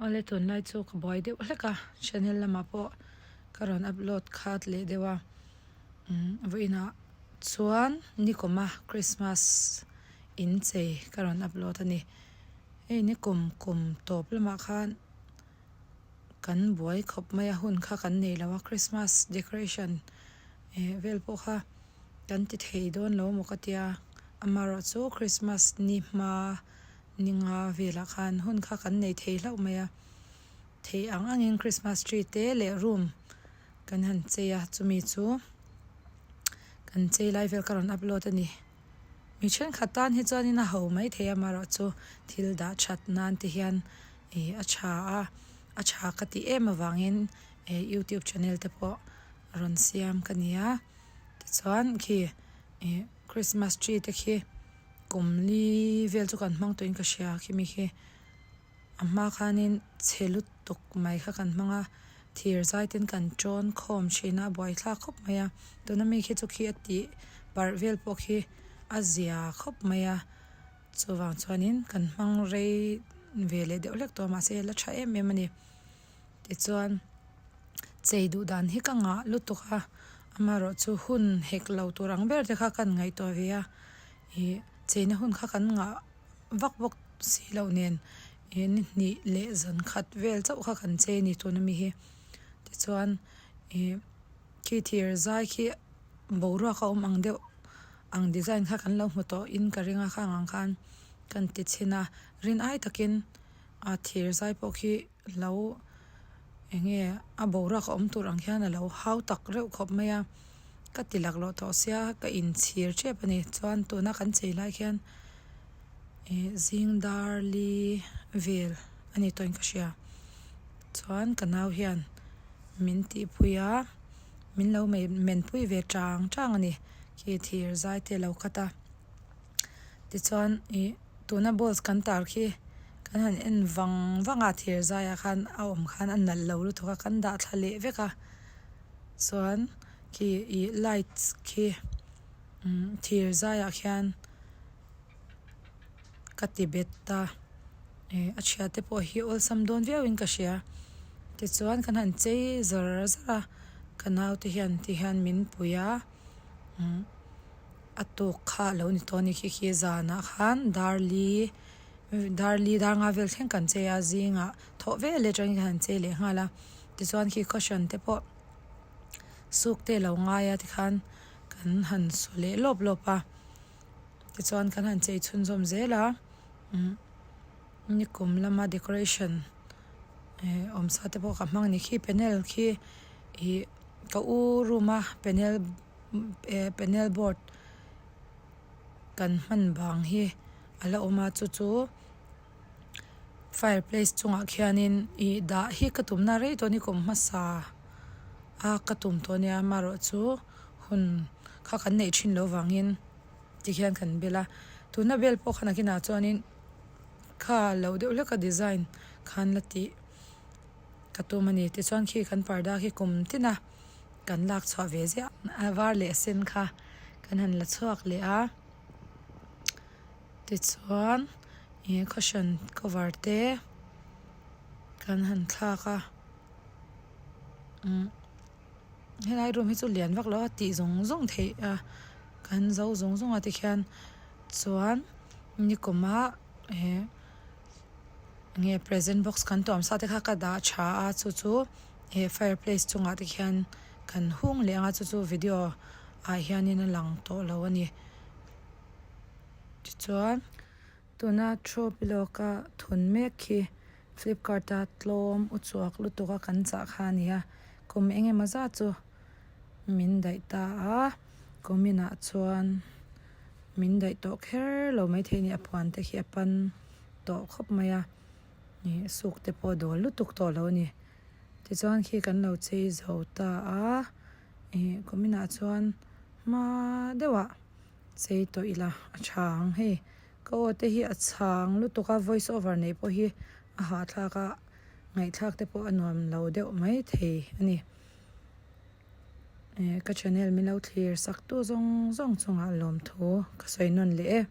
Awle tunlai chu ka buai deuh hlek a channel lamah pawh ka rawn upload khat leh deuh a umm vawiinah chuan nikawma Christmas inchei ka rawn upload a ni hei nikum kum tawp lamah khan kan buai khawp mai a hun kha kan nei lo a Christmas decoration eh vel pawh kha kan ti thei dawn lo maw ka tia amaherawhchu Christmas ni hma. Ni nga velah khan hun kha kan nei thei hlauh mai a, thei ang angin Christmas tree te leh room kan han chei a, chumi chu kan chei lai vel ka rawn upload a ni. Mi thenkhat tan hi chuanin a ho mai thei a, amaherawhchu thil dah that nan te hian ih a tha a, a tha ka tih em avangin eh youtube channel te pawh rawn siam ka ni a, tichuan khi ih Christmas tree te khi. Kum li vel chu kan hmang tawhin ka hria khimi khi a hma khanin chhe lutuk mai kha kan hmang a thir zai ten kan tawn khawm thin a a buaithlak khawp mai a tuna mi khi chu khi a tih parh vel pawh khi a zia khawp mai a chuvang chuanin kan hmang rei ve leh deuh hlek tawh a mahse a la tha em em a ni. Tichuan chei duh dan hi ka ngah lutuk a, amaherawh chu hun hek lo tur ang ber te kha kan ngaihtuah ve a, ih cheina hun kha kan ngah vak bawk si loh nen ih ni hnih leh zan khat vel chauh kha kan chei a ni tuna mi hi. Tichuan ih khi thir zai khi boruak a awm ang deuh ang design kha kan lo hmu tawh in ka ring a khang ang khan kan ti chhin a, rin ai takin a thir zai pawh khi. Lo eng nge a boruak a awm tur ang hian a lo hau tak reuh khawp mai a, ka ti laklawh tawh sia ka inchhir tep a ni chuan tuna kan chei lai khian ih zing dar li vel a ni tawhin ka hria chuan ka nau hian min tihpui a min lo menpui ve chang chang a ni khi thir zai te a lo cut a. Tichuan ih tuna balls kan tar khi kan han en vang vang a thir zaiah khan a awm khan a nalh lo lutuk a kan dah thla leh vek a chuan khi ih lights khi umm thir zaiah khian ka ti bet ta ih a thiat te pawh hi awlsam dawn viau in ka hria tichuan kan han chei zawr zawr a ka naute hian ti hian min pui a umm. A tawk kha a lo ni tawh a ni khi khi zanah khan dar li dar li dar nga vel thleng kan chei a zingah thawh veleh atangin kan han chei leh nghal a tichuan khi cushion te pawh suk te a lo ngai a tikhan kan han su leh lawp lawp a tichuan kan han chei chhunzawm zel a umm nikum lama decoration eh awmsa te pawh ka hmang a ni khi panel khi ih ka u room a panel. Eh panel board kan hman vang hi a la awm a chu chu fireplace chungah khianin ih dah hi ka tumna rei tawh a ni kum hmasa a ka tum tawh a nia amaherawhchu hun kha kan neih thin loh vangin tikhian kan bel a tuna bel pawh kha nakinah chuanin kha lo deuh hlek a design khan la tih ka tum a ni tichuan khi kan parda khi kum tin a. Kan lak chhuah ve ziah a var leh sen kha kan han la chhuak leh a tichuan ih cushion cover te kan han thlak a umm helai room hi chu lian vak lo a tih zawng zawng theih a kan zo zawng zawng a tikhian chuan nikawmah eh enge present box kan tuam sa te kha ka dah tha a chu chu. He fireplace chungah te khian kan hung leh anga chu chu video ah hianin a lang tawh lo a ni tichuan tuna throw pillow ka thun mek khi flipkart a tlawm u chhuak lutuk a kan chah kha a ni a kum eng emaw zat chu min daih ta a kum inah chuan min daih tawh kher lo maithei a ni a puan te khi a pan tawh khawp mai a. Ih suk te pawh a dawl lutuk tawh lo a ni tichuan khi kan lo chei zo ta a ih kum inah chuan hma deuhah chei tawh ila a tha ang hei ka aw te hi a chhang lutuk a voice over neih pawh hi a hahthlak a ngaihthlak te pawh a nuam lo deuh mai thei a ni ih ka channel min lo thlir sak tu zawng zawng chungah lawmthu ka sawi nawn leh e.